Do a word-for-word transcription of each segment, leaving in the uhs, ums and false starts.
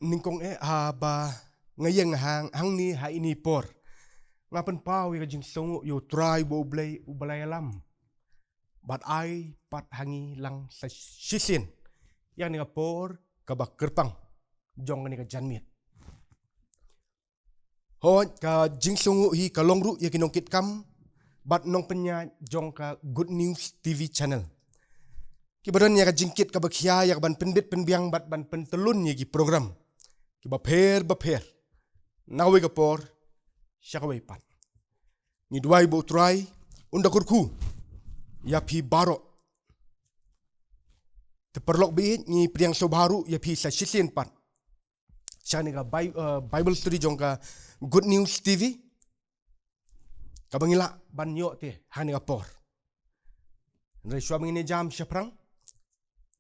Nyngkong eh ha ba nga ïeng hang hangne ha ine i por, nga pynpaw ïa ka jingsngew ïa U Trai ba U Blei uba la ïalam bad ai pat ha ngi lang sa shisien ïa kane ka por kaba kyrpang jong kane ka janmiet. Hooid, ka jingsngew hi ka long ruh ïa ki nongkitkam bad nongpynïaid jong ka Good News T V channel, kiba don ïa ka jingkit kaba khia ïa ka ban pynbit pynbiang bad ban pyntyllun ïa ki program kiba pher bapher na kawei ka por sha kawei pat. Ngi duwai ba U Trai un da kyrkhu ïa phi baroh. Te paralok baieit, ngi pdiang sngewbha ruh ïa phi sa shisien pat sha kane ka Bi-, eh, Bible study jong ka Good News T V, kaba ngi lah ban ïoh te ha kane ka por. Hynrei shuwa ba ngin ïa jam shaphrang,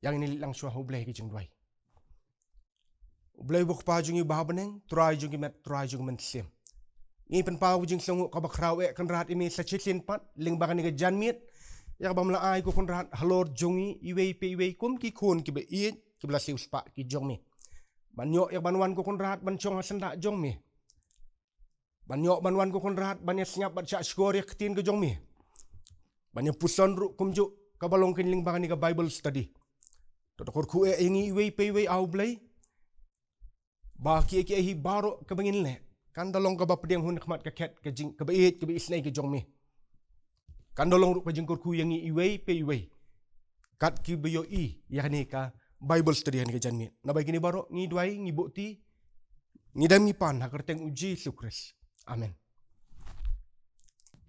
ïa ngin ïa leit lang shuwa ha U Blei ha ka jingduwai. U Blei uba U Kpa jong ngi uba ha bneng, Trai jong ki met, Trai jong ki mynsiem, ngi pynpaw ka jingsngew kaba khraw eh Kynrad ïa ngi sa shisien pat lyngba kane ka janmiet, ïa kaba me la ai ko Kynrad halor jong ngi iwei pa iwei kum ki khun kiba ïeit kiba la siew spah ki jong me. Ban ïoh ïa ka ban wan ko Kynrad ban shong ha syndah jong me. Ban ïoh ban wan ko Kynrad ban ïa sngap bad shah shkor ïa ka ktien ka jong me. Ban ïa puson ruh kumjuh kaba long kein lyngba kane ka Bible study. To da kyrkhu eh ïa ngi iwei pa iwei, A U Blei, ba kiei kiei hi baroh kaba ngin leh kan da long kaba pdiang hun ha khmat ka khet ka jing, kaba ïeit kaba isynei ka jong me. Kan da long ruh ka jingkyrkhu ïa ngi iwei pa iwei, kat kiba ïohi ïa kane ka Bible study ha kane ka janmiet. Naba ïa kine baroh ngi duwai, ngi buhti, ngi dem ngi pan ha ka kyrteng U Jisu Khrist. Amen.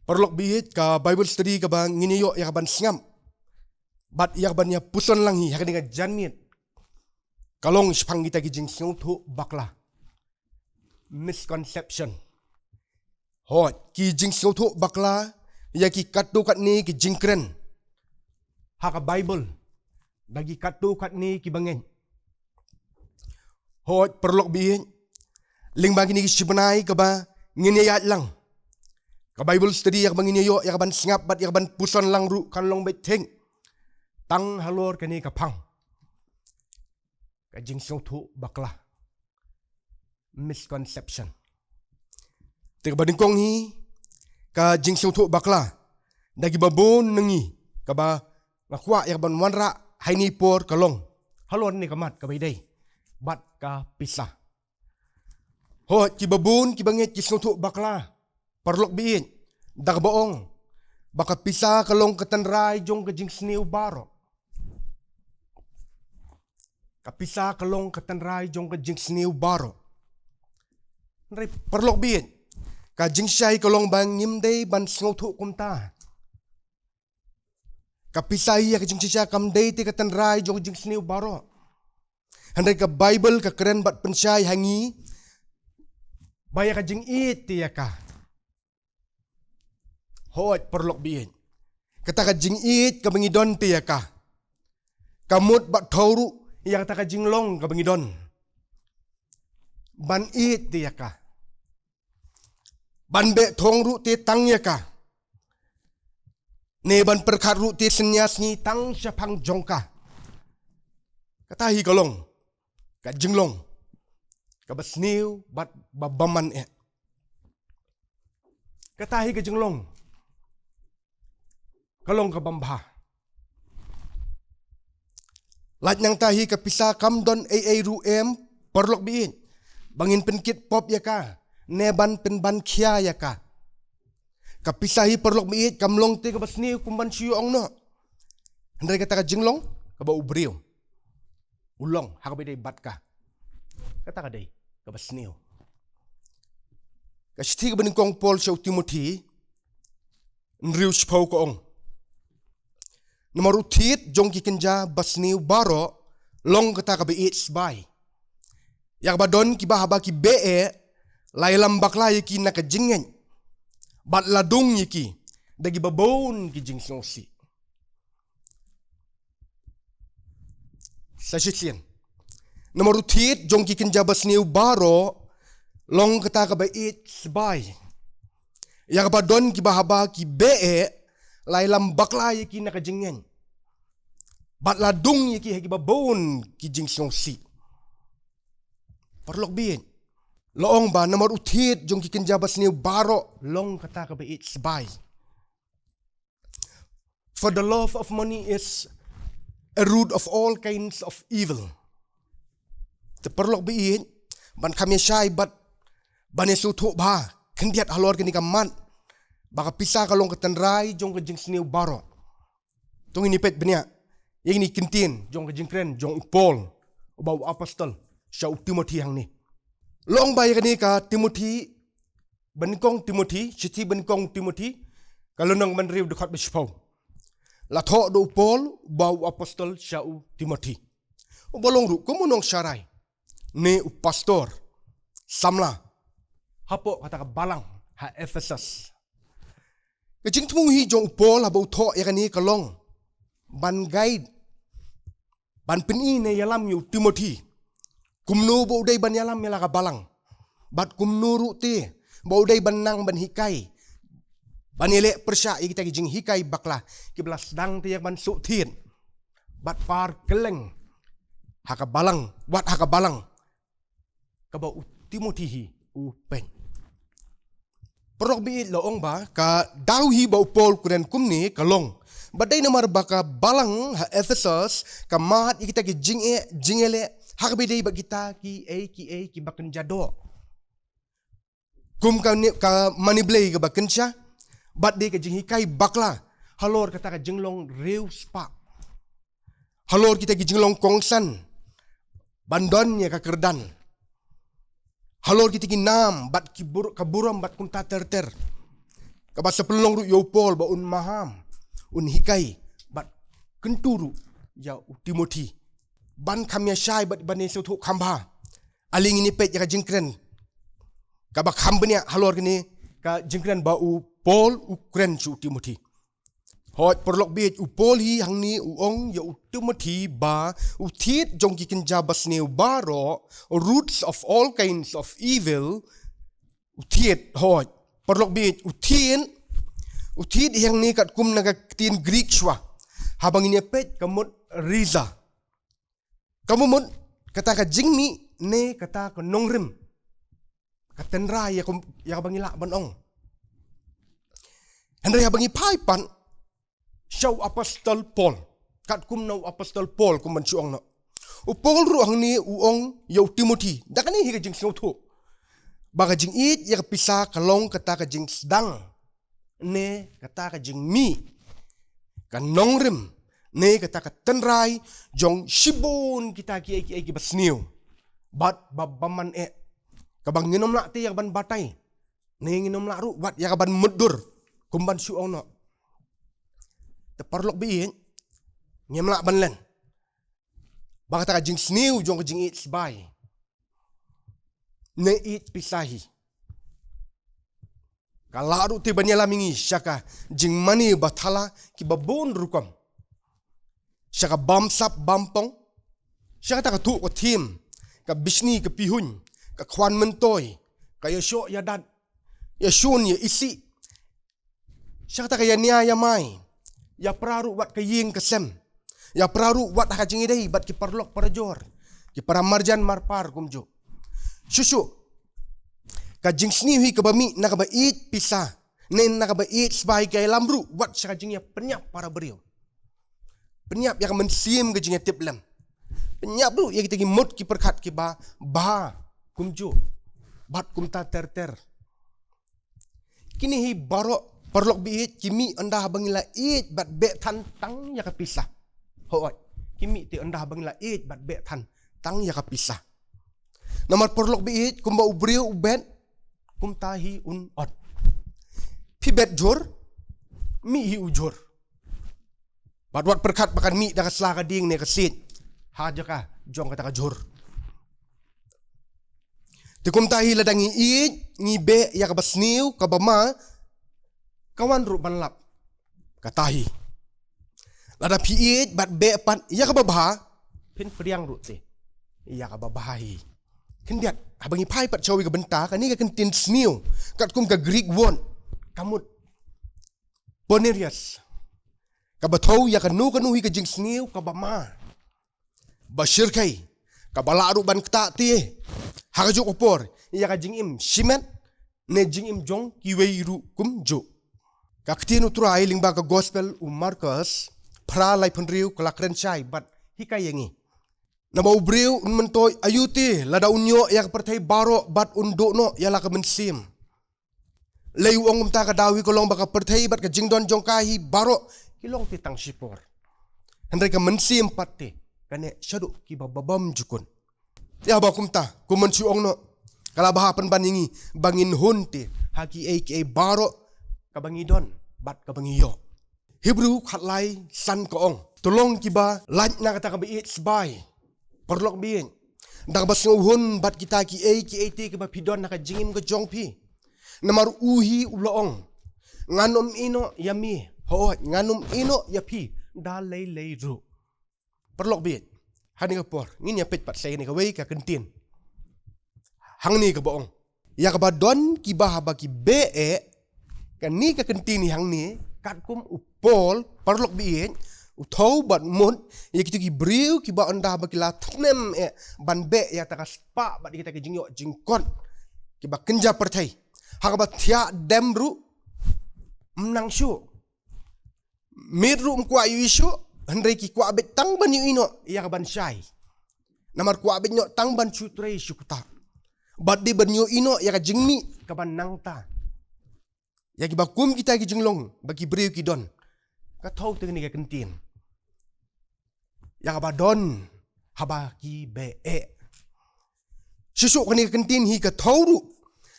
Paralok baieit, ka Bible study kaba ngin ïa ïoh ïa ka ban sngap bad ïa ka ban ïa puson lang hi ha kane ka janmiet ka long shaphang kita ki jingsngewthuh bakla, misconception. Hooid, ki jingsngewthuh bakla ïa ki katto katne ki jingkren ha ka Bible da ki katto katne kiba ngeit. Hooid paralok baieit, lyngba kine ki shi bnai kaba ngin ïa ïaid lang, ka Bible study ïa kaba ngin ïa ïoh ïa ka ban sngap bad ïa ka ban puson lang ruh kan long beit thik tang halor kane ka phang, ka jingsngewthuh bakla, misconception. Te kaba nyngkong hi, ka jingsngewthuh bakla da kiba bun na ngi, kaba nga kwah ïa ka ban wanrah ha ine i por ka long halor kane ka mat kaba ïadei bad ka pisa. Hooid, kiba bun kiba ngeit ki sngewthuh bakla, paralok baieit, da kaba ong ba ka pisa ka long ka tynrai jong ka jingsniew baroh. Ka pisa ka long ka tynrai jong ka jingsniew baroh. Hynrei paralok baieit, ka jingshisha ka long ba ngim dei ban sngewthuh kumta. Ka pisa hi ïa ka jingshisha kam dei te ka tynrai jong ka jingsniew baroh. Hynrei ka Bible ka kren bad pynshai ha ngi ba ïa ka jingïeit te ïa ka. Hooid paralok baieit, kata ka jingïeit kaba ngi don te ïa ka, ka mut bad thoh ruh ïa kata ka jinglong kaba ngi don ban ïeit te ïa ka. Ban beh thong ruh te tang ïa ka, ne ban pyrkhat ruh te synñia sngi tang shaphang jong ka. Kata hi ka long ka jinglong kaba sniew bad ba bymman eh. Kata hi ka jinglong ka long ka bym bha. Lait nangta hi ka pisa kam don ei ei ruh em, paralok baieit, ba ngin pynkit pop ïa ka ne ban pynban khia ïa ka. Ka pisa hi paralok baieit kam long te kaba sniew kum ban shu ong noh. Hynrei kata ka jinglong kaba u briew u long ha kaba ïadei bad ka, kata ka dei kaba sniew. Ka shithi kaba nyngkong Paul sha u Timothi hynriew shiphew ka ong, namar u thied jong ki kynja basniew baroh long kata kaba ïeit sbai, ïa kaba don kiba haba ki beh eh la ïalam bakla ïa ki na ka jingngeit bad la dung ïa ki da kiba bun ki jingsngewsih. Sa shisien, namar u thied jong ki kynja basniew baroh long kata kaba ïeit sbai, ïa kaba don kiba haba ki beh eh la ïalam bakla ïa ki na ka jingngeit bad la dung ïa ki ha kiba bun ki jingsngewsih. Paralok baieit, la ong ba namar u thied jong ki kynja basniew baroh long kata kaba ïeit sbai. For the love of money is a root of all kinds of evil. Te paralok baieit, ban kham ïa shai bad ban ïa sngewthuh bha khyndiat halor kane ka mat, ba ka pisa ka long ka tynrai jong ka jingsniew baroh. To ngin ïa peit bniah ïa kine ki ktien jong ka jingkren jong u Paul, uba u apostol sha u Timothi hangne. La ong ba ïa kane ka Timothi, ba nyngkong Timothi, shithi ba nyngkong Timothi, ka lynnong ba hynriew dkhot ba shiphew. La thoh da u Paul, uba u apostol sha u Timothi, uba long ruh kum u nongsharai ne u pastor samla hapoh kata ka balang ha Ephesus. Ka jingthmu hi jong u Paul haba u thoh ïa kane ka long ban guide, ban pyni ne ïalam ïa u Timothi kumno ba u dei ban ïalam ïa la ka balang, bad kumno ruh te ba u dei ban nang ban hikai, ban ïaleh pyrshah ïa kita ki jinghikai bakla kiba la sdang te ïa ban shu thied bad par kylleng ha ka balang, wat ha ka balang kaba u Timothi hi u peit. Paralok baieit, la ong ba ka daw hi ba u Paul u kren kumne ka long ba dei namar ba ka balang ha Ephesus ka mad ïa kita ki jingeh jingïaleh ha kaba ïadei bad kita kiei kiei kiba kynja doh, kum kane ka mane blei kaba kynsha, bad dei ka jinghikai bakla halor kata ka jinglong riewspah, halor kita ki jinglong kongsan ban don ïa ka kyrdan, halor kita ki nam bad ki bur-, ka burom bad kumta ter ter, kaba sa pynlong ruh ïa u Paul ba un maham, un hikai bad kyntu ruh ïa u Timothi ban kham ïa shai bad ban ïa sngewthuh kham bha. Ale ngin ïa peit ïa ka jingkren kaba kham bniah halor kane ka jingkren ba u Paul u kren sha u Timothi. Hooid paralok baieit, u Paul hi hangne u ong ïa u Timothi ba u thied jong ki kynja basniew baroh, roots of all kinds of evil. U thied, hooid paralok baieit, u thied, u thied hi hangne katkum na ka ktien Greek shuwa, haba ngin ïa peit ka mut rhiza. Ka mut kata ka jingmih ne kata ka nongrim, ka tynrai, ïa kum, ïa kaba ngi lah ban ong. Hynrei haba ngi phai pat sha u apostol Paul, katkum na u apostol Paul kum ban shu ong noh, u Paul ruh hangne u ong ïa u Timothi da kane hi ka jingsngewthuh ba ka jingïeit ïa ka pisa ka long kata ka jingsdang ne kata ka jingmih, ka nongrim ne kata ka tynrai jong shibun kita kiei kiei kiba sniew bad ba bymman eh, kaba ngin ym lah te ïa ka ban batai ne ngin ym lah ruh wat ïa ka ban mutdur kum ban shu ong noh. Te paralok baieit, ngim lah ban len ba kata ka jingsniew jong ka jingïeit sbai ne ïeit pisa hi ka lah ruh te ban ïalam ïa ngi sha ka jingmane ba thala kiba bun rukom, sha ka bamsap bampong, sha kata ka tuh ka thiem, ka bishni ka pihuiñ, ka khwan myntoi, ka ïashoh ïadat, ïashun ïaisih, sha kata ka ïania ïamai, ïapra ruh wat ka ïing ka sem, ïapra ruh wat ha ka jingïadei bad ki paralok parajor, ki para marjan marpar kumjuh. Shuh shuh, ka jingsniew hi kaba mih na kaba ïeit pisa ne na kaba ïeit sbai ka ïalam ruh wat sha ka jingïapynïap para briew, pynïap ïa ka mynsiem ka jingïatip lem, pynïap ruh ïa kita ki mut ki pyrkhat kiba bha kumjuh bad kumta ter ter. Kine hi baroh paralok baieit ki mih ynda haba ngi la ïeit bad beh than tang ïa ka pisa. Hooid, ki mih te ynda haba ngi la ïeit bad beh than tang ïa ka pisa. Namar paralok baieit, kumba u briew u bet, kumta hi un ot. Phi bet jhur, mih hi u jhur. Bad wat pyrkhat ba kan mih da ka sla ka dieng ne ka siej ha jaka jong kata ka jhur. Te kumta hi lada ngi ïeit, ngi beh ïa kaba sniew kaba ma, ka wan ruh ban lap. Kata hi, lada phi ïeit bad beh pat ïa kaba bha, phin pdiang ruh te ïa kaba bha hi. Khyndiat, haba ngi phai pat sha kawei ka bynta, kane ka kyntien sniew katkum ka Greek word ka mut poneros, kaba thew ïa kano kano hi ka jingsniew kaba ma, ba shyrkhei, kaba lah ruh ban ktah te, Ha kajuh ka por, ïa ka jingim shimet ne jingim jong kiwei ruh kumjuh. Ka ktien U Trai lyngba ka gospel u Markos, phra laiphew hynriew, ka la kren shai bad hikai ïa ngi. Naba u briew un myntoi aïu te lada un ïoh ïa ka pyrthei baroh bad un duh noh ïa la ka mynsiem. Lei u ong kumta, ka daw hi ka long ba ka pyrthei bad ka jingdon jong ka hi baroh ki long te tang shipor, hynrei ka mynsiem pat te ka neh shaduh kiba bymjukut. Te haba kumta, kum ban shu ong noh, ka la bha pynban ïa ngi ba ngin hun te ha kiei kiei baroh kaba ngi don bad kaba ngi ïoh. Hebru khatlai san ka ong, to long kiba lait na kata kaba ïeit sbai, paralok baieit, da kaba sngewhun bad kita kiei kiei te kiba phi don ha ka jingim ka jong phi. Namar u hi u la ong, ngan ym ïehnoh ïa me, hooid, ngan ym ïehnoh ïa phi da lei lei ruh. Paralok baieit, ha kane ka por ngin ïa peit pat sa ïa kane kawei ka kyntien hangne kaba ong, ïa kaba don kiba haba ki beh eh. Kane ka kyntien hi hangne, katkum u Paul, paralok baieit, u thew bad mut ïa kito ki briew kiba ynda ba ki la thnem eh ban beh ïa kata ka spah bad ïa kita ki jingïoh jingkot kiba kynja pyrthei, ha kaba thiah dem ruh ym nang shuh. Miet ruh ym kwah ïohi shuh, hynrei ki kwah beit tang ban ïohi noh ïa ka ban shai. Namar kwah beit noh tang ban shu trei shu ktah, bad dei ban ïohi noh ïa ka jingmih ka ban nangta. Ïa kiba kum kita ki jinglong ba ki briew ki don, ka thew te kane ka kyntien, ïa kaba don haba ki beh eh. Shisha kane ka kyntien hi ka thew ruh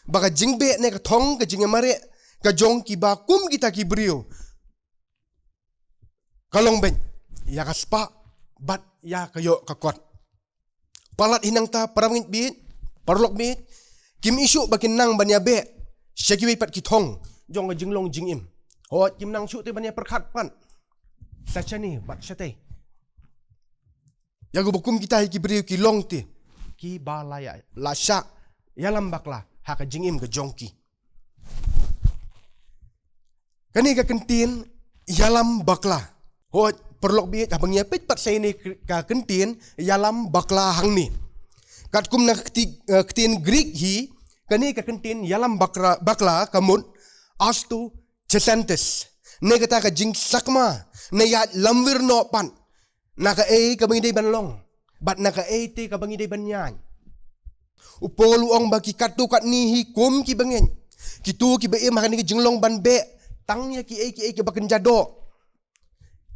ba ka jingbeh ne ka thong, ka jingïamareh ka jong kiba kum kita ki briew ka long beit ïa ka spah bad ïa ka ïoh ka kot. Palat hi nangta, paralok baieit, paralok baieit, kim ïohi shuh ba kin nang ban ïabeh sha kiwei pat ki thong jong ka jinglong jingim. Hooid, kim nang shuh te ban ïapyrkhat pat sha shane bad shatei. Ïa kiba kum kita hi ki briew ki long te kiba la ïa, la shah ïalam bakla ha ka jingim ka jong ki. Kane ka kyntien ïalam bakla, hooid, paralok baieit, haba ngi ïa peit pat sa ïa kane ka kyntien ïalam bakla hangne, katkum na ka kti-, eh, ktien Greek hi, kane ka kyntien ïalam bakla, bakla ka mut astu chesentis, ne kata ka jingsakma, ne ïaid lamwir noh pat na kaei kaba ngi dei ban long bad na kaei te kaba ngi dei ban ïaid. U Paul u ong ba ki katto katne hi kum ki bangeit, kito kiba im ha kane ka jinglong ban beh tang ïa kiei kiei kiba kynja doh,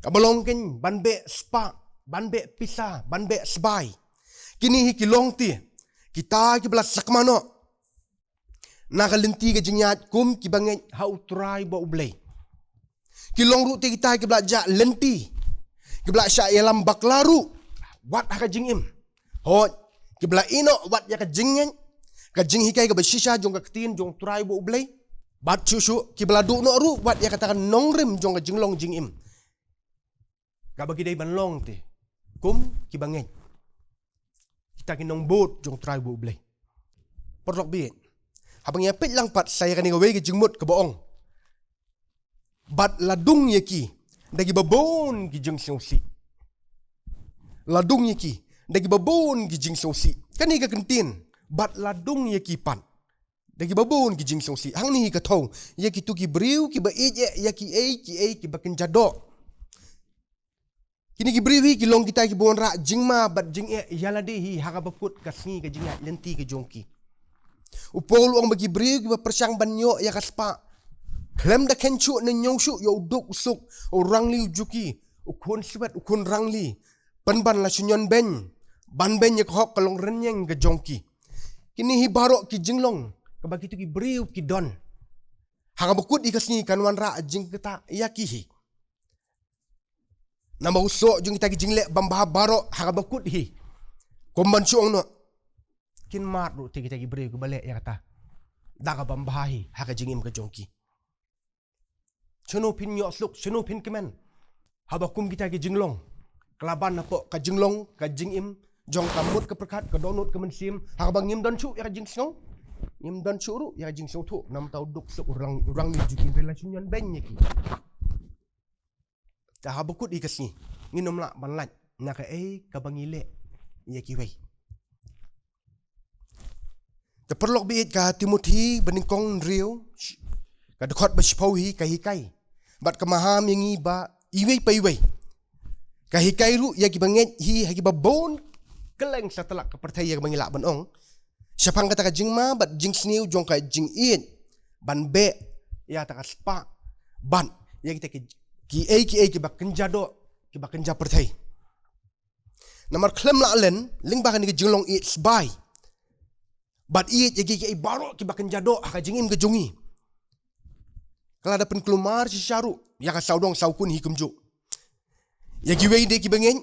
kaba long kein ban beh spah, ban beh pisa, ban beh sbai. Kine hi ki long te kita kiba la sakma noh na ka lynti ka jingïaid kum ki bangeit ha U Trai ba U Blei. Ki long ruh te kita kiba la jah lynti, kiba la shah ïalam bakla ruh wat ha ka jingim. Hooid, kiba la ïehnoh wat ïa ka jingngeit, ka jinghikai kaba shisha jong ka ktien jong U Trai ba U Blei. Bad shuh shuh kiba la duh noh ruh wat ïa kata ka nongrim jong ka jinglong jingim kaba ki dei ban long te kum ki bangeit, kita ki nongbud jong U Trai ba U Blei. Paralok baieit, haba ngi ïa peit lang pat sa ïa kane kawei ka jingmut kaba ong, bad la dung ïa ki da kiba bun ki jingsngewsih. La dung ïa ki da kiba bun ki jingsngewsih. Kane ka kyntien, bad la dung ïa ki pat da kiba bun ki jingsngewsih, hangne hi ka thew ïa kito ki briew kiba ïeit eh ïa kiei kiei kiba kynja doh. Kine ki briew hi ki long kita kiba wanrah jingma bad jingeh ïa lade hi ha kaba kut ka sngi ka jingïaid lynti ka jong ki. U Paul u ong ba ki briew kiba pyrshang ban ïoh ïa ka spah, khlem da khein shuh ne ñiew shuh ïa u duk u suk, u rangli u juki, u khun swet u khun rangli, pynban la shu ñion beiñ, ban beiñ ïa ka hok ka long rynïeng ka jong ki. Kine hi baroh ki jinglong kaba kito ki briew ki don ha kaba kut hi ka sngi kan wanrah jingktah ïa ki hi. Namar u soh jong kita ki jingleh bym bha baroh ha kaba kut hi, kum ban shu ong noh, kin mad ruh te kita ki briew kiba leh ïa kata da ka bym bha hi ha ka jingim ka jong ki. Shano phin ïoh suk, shano phin kmen haba kum kita ki jinglong ka la ban hapoh ka jinglong ka jingim jong ka mut ka pyrkhat, ka dohnud ka mynsiem, ha kaba ngim don shuh ïa ka jingsngew, ngim don shuh ruh ïa ka jingsngewthuh. Namar ta u duk suk u rang, u rangli u juki, hynrei la shu ñion beiñ ïa ki. Te haba kut hi ka sngi ngin ym lah ban lait na kaei kaba ngi leh ïa kiwei. Te paralok baieit, ka Timothi banyngkong hynriew, ka dkhot ba shiphew hi ka hikai bad ka maham ïa ngi ba iwei pa iwei. Ka hikai ruh ïa kiba ngeit hi ha kiba bun kylleng satlak ka pyrthei, ïa kaba ngi lah ban ong, shaphang kata ka jingma bad jingsniew jong ka jingïeit ban beh ïa kata ka spah bad ïa kita ki, kiei kiei kiba kynja doh, kiba kynja pyrthei. Namar khlem lah len, lyngba kane ka jinglong ïeit sbai bad ïeit ïa ki, kiei baroh kiba kynja doh ha ka jingim ka jong ngi, ka la da pynkulmar shisha ruh ïa ka sawdong sawkun hi kumjuh. Ïa kiwei de kiba ngeit,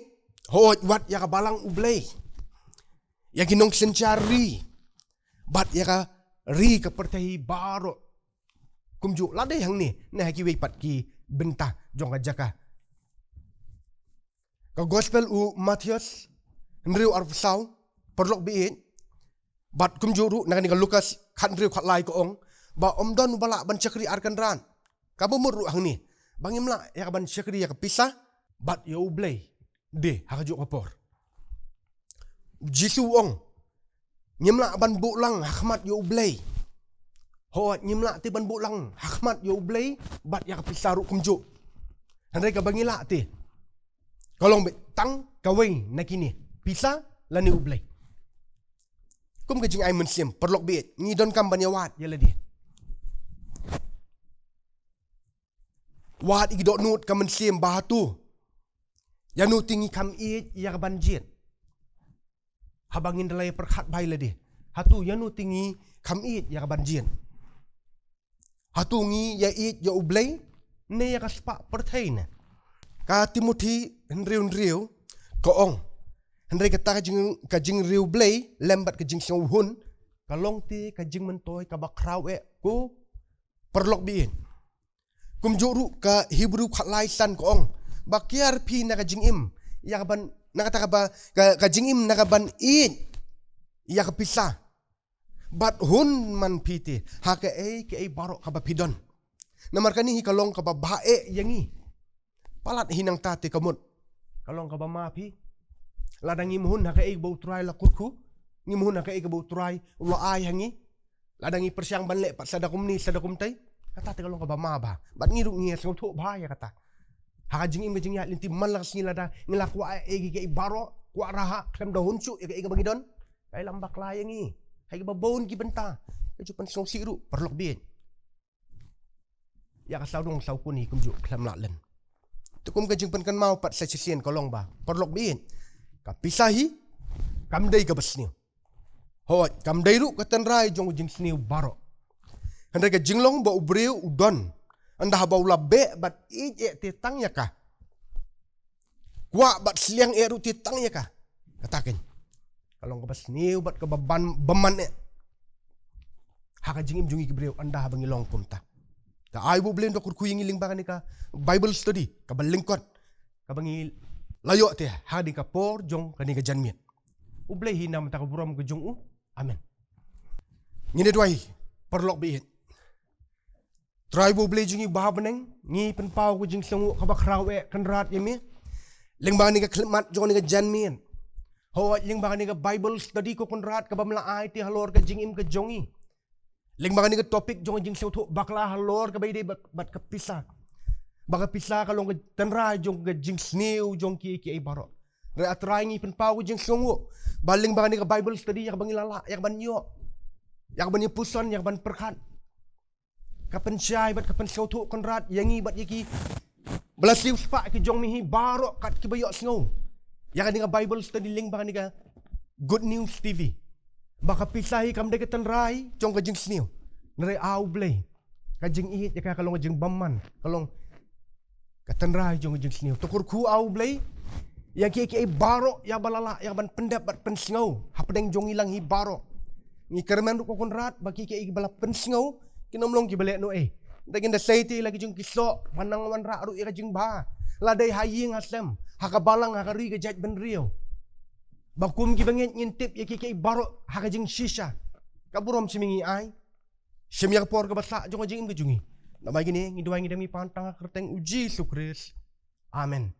hooid, wat ïa ka balang U Blei, ïa ki nongsynshar ri bad ïa ka ri ka pyrthei baroh kumjuh. La dei hangne na ha kiwei pat ki bynta jong ka jaka. Ka Gospel u Mathaios hynriew arphew saw, paralok baieit, bad kumjuh ruh na kane ka Lukas khathynriew khatlai ka ong ba ym don uba lah ban shakri ar kynrad. Kaba mut ruh hangne ba ngim lah ïa ka ban shakri ïa ka pisa bad ïa U Blei de ha kajuh ka por. U Jisu u ong, ngim lah ban buh lang ha khmat ïa U Blei. Hooid, ngim lah te ban buh lang ha khmat ïa U Blei bad ïa ka pisa ruh kumjuh. Hynrei kaba ngi lah te ka long beit tang kawei na kine, pisa lane U Blei. Kum ka jingai mynsiem, paralok baieit, ngi donkam ban ïa wad ïa lade. Wad ïa ki dohnud ka mynsiem ba hato ïano te ngi kham ïeit ïa ka ban jied. Haba ngin da la ïa pyrkhat bha ïa lade, hato ïano te ngi kham ïeit ïa ka ban jied? Hato ngi ïa ïeit ïa U Blei ne ïa ka spah pyrthei ne? Ka Timothi hynriew hynriew ka ong, hynrei kata ka jing, ka jingriewblei lem bad ka jingsngewhun ka long te ka jingmyntoi kaba khraw eh, ko paralok baieit. Kumjuh ruh ka Hebru khatlai san ka ong ba kiar phi na ka jingim ïa ka ban, na kata kaba, ka, ka jingim na ka ban ïeit ïa ka pisa. Bad hun man phi te ha kaei kaei baroh kaba phi don. Namar kane hi ka long kaba bha eh ïa ngi. Palat hi nangta te ka mut ka long kaba ma phi. Lada ngim hun ha kaei ba U Trai la kyrkhu, ngim hun ha kaei kaba U Trai u la ai ha ngi, lada ngi pyrshang ban leh pat sa da kumne sa da kumtai, kata te ka long kaba ma bha. Bad ngi ruh ngi sngewthuh bha ïa kata. Ha ka jingim ka jingïaid lynti man la ka sngi lada ngi la kwah eh ïa kiei kiei baroh, kwah raha, khlem da hun shuh ïa kaei kaba ngi don, ka ïalam bakla ïa ngi ha kiba bun ki bynta. Ka ju pynsngewsih ruh, paralok baieit. Ïa ka sawdong sawkun hi kumjuh, khlem lah len. Te kum ka jingpynkynmaw pat sa shisien ka long ba, paralok baieit, ka pisa hi kam dei kaba sniew. Hooid, kam dei ruh ka tynrai jong ka jingsniew baroh. Hynrei ka jinglong ba u briew u don, ynda haba u la beh bad ïeit eh te tang ïa ka, kwah bad sliang eh ruh te tang ïa ka, kata keiñ ka long kaba sniew bad kaba ban, bymman eh ha ka jingim jong ngi ki briew, ynda haba ngi long kumta. Ka ai ba U Blei un da kyrkhu ïa ngi lyngba kane ka Bible study kaba lyngkot kaba ngi la ïoh te ha kane ka por jong kane ka janmiet. U Blei hi na ka bynta ka burom ka jong u. Amen. Ngin ïa duwai, paralok baieit. Trai ba U Blei jong ngi uba ha bneng, ngi pynpaw ka jingsngewnguh kaba khraw eh Kynrad ïa me lyngba kane ka khyllipmat jong kane ka janmiet. Hooid, lyngba kane ka Bible study ko Kynrad kaba me la ai te halor ka jingim ka jong ngi, lyngba kane ka topic jong ka jingsngewthuh bakla halor kaba ïadei bad, bad ka pisa. Ba ka pisa ka long ka tynrai jong ka jingsniew jong kiei kiei baroh. Hynrei A Trai, ngi pynpaw ka jingsngewnguh ba lyngba kane ka Bible study ïa kaba ngi la lah ïa ka ban ïoh, ïa ka ban ïa puson, ïa ka ban pyrkhat, ka pynshai bad ka pynsngewthuh Kynrad ïa ngi bad ïa kiba la siew spah ki jong me hi baroh kat kiba ïohsngew ïa kane ka Bible study lyngba kane ka Good News T V, ba ka pisa hi kam dei ka tynrai jong ka jingsniew. Hynrei A U Blei, ka jingïeit ïa ka ka long ka jingbymman, ka long ka tynrai jong ka jingsniew. To kyrkhu A U Blei ïa kiei kiei baroh ïa ba la lah ïa ka ban pyndep bad pynsngew hapdeng jong ngi lang hi baroh. Ngi kyrmen ruh ko Kynrad ba kiei kiei ba la pynsngew kin ym long kiba leh noh ei. Da kin da sei te la ki jong ki soh, ba nang wanrah ruh ïa ka jingbha, la dei ha ïing ha sem, ha ka balang, ha ka ri ka jaitbynriew. Ba kum kiba ngeit ngin tip ïa kiei kiei baroh ha ka jingshisha. Ka burom sha me ngi ai. Shim ïa ka por kaba sah jong ka jingim ka jong ngi. Namar kine ngi duwai ngi dem ngi pan tang ha ka kyrteng U Jisu Khrist. Amen.